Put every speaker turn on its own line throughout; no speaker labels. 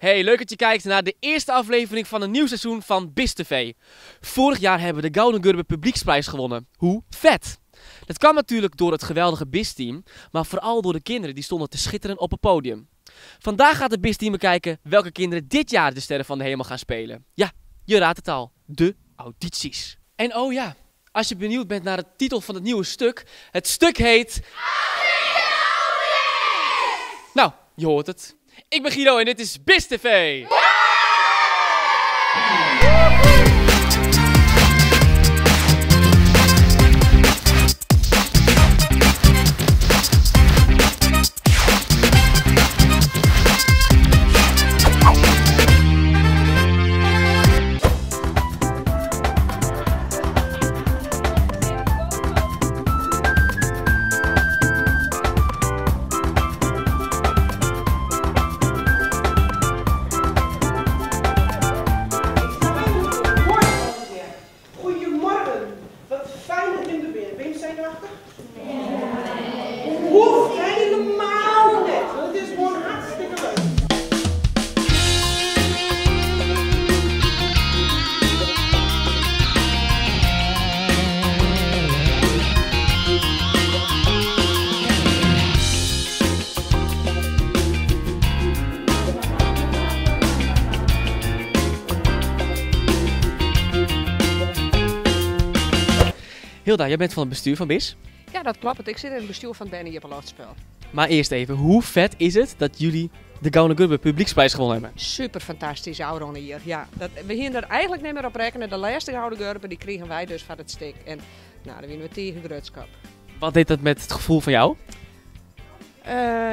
Hey, leuk dat je kijkt naar de eerste aflevering van een nieuw seizoen van BIS TV. Vorig jaar hebben we de Gouden Gurbe Publieksprijs gewonnen. Hoe vet! Dat kwam natuurlijk door het geweldige BIS-team, maar vooral door de kinderen die stonden te schitteren op het podium. Vandaag gaat het BIS-team bekijken welke kinderen dit jaar de Sterren van de Hemel gaan spelen. Ja, je raadt het al, de audities. En oh ja, als je benieuwd bent naar de titel van het nieuwe stuk, het stuk heet... Nou, je hoort het. Ik ben Guido en dit is BIS TV.
Goedemorgen, wat fijn dat jullie er bent. Ben je zenuwachtig? Nee. Hoeft helemaal net, want het is gewoon hartstikke leuk.
Hilda, jij bent van het bestuur van BIS.
Ja, dat klopt. Ik zit in het bestuur van het Bernlef.
Maar eerst even, hoe vet is het dat jullie de Gouden Gurbe Publieksprijs gewonnen hebben?
Super fantastisch, Auron hier. Ja, dat, we gingen er eigenlijk niet meer op rekenen. De laatste Gouden Gurbe die kregen wij dus van het stik. En nou, daar winnen we tegen grutskap.
Wat deed dat met het gevoel van jou?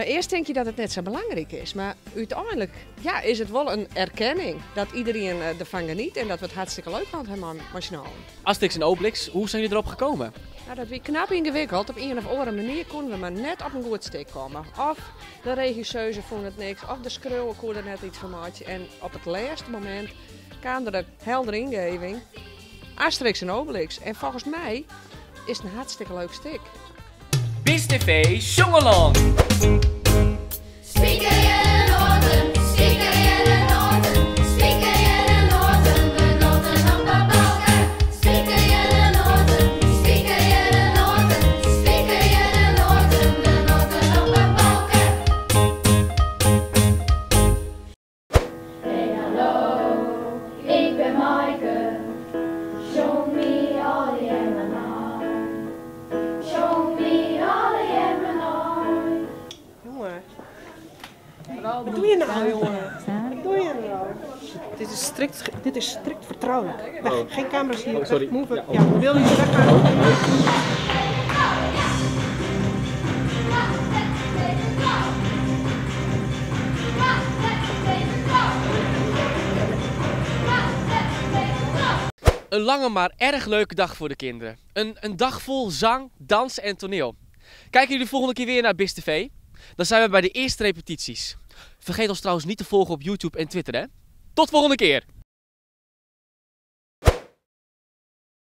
Eerst denk je dat het net zo belangrijk is, maar uiteindelijk ja, is het wel een erkenning dat iedereen ervan geniet en dat we het hartstikke leuk hadden met z'n allen.
Asterix en Obelix, hoe zijn jullie erop gekomen?
Nou, dat wie knap ingewikkeld. Op een of andere manier konden we maar net op een goed stik komen. Of de regisseuse vond het niks, of de schreeuwen kon er net iets van maken. En op het laatste moment kwam er een heldere ingeving. Asterix en Obelix. En volgens mij is het een hartstikke leuk stik.
BIS TV Sjongeland!
Spiker in de noten, spiker in de noten, spiker in de noten, de noten op een balken. Spiker in de noten, spiker in de noten, spiker in de noten, de noten op een balken. Hey hallo, ik ben Maaike, show me all the M&I. Show me all the M&I.
Jongen, wat doe je nou, jongen? Wat doe je nou? Dit is strikt vertrouwelijk. Weg, geen camera's hier.
Oh, sorry.
Weg, move.
Ja, oh.
Ja, wil je weggaan?
Een lange maar erg leuke dag voor de kinderen. Een dag vol zang, dans en toneel. Kijken jullie volgende keer weer naar BIS TV? Dan zijn we bij de eerste repetities. Vergeet ons trouwens niet te volgen op YouTube en Twitter, hè? Tot volgende keer!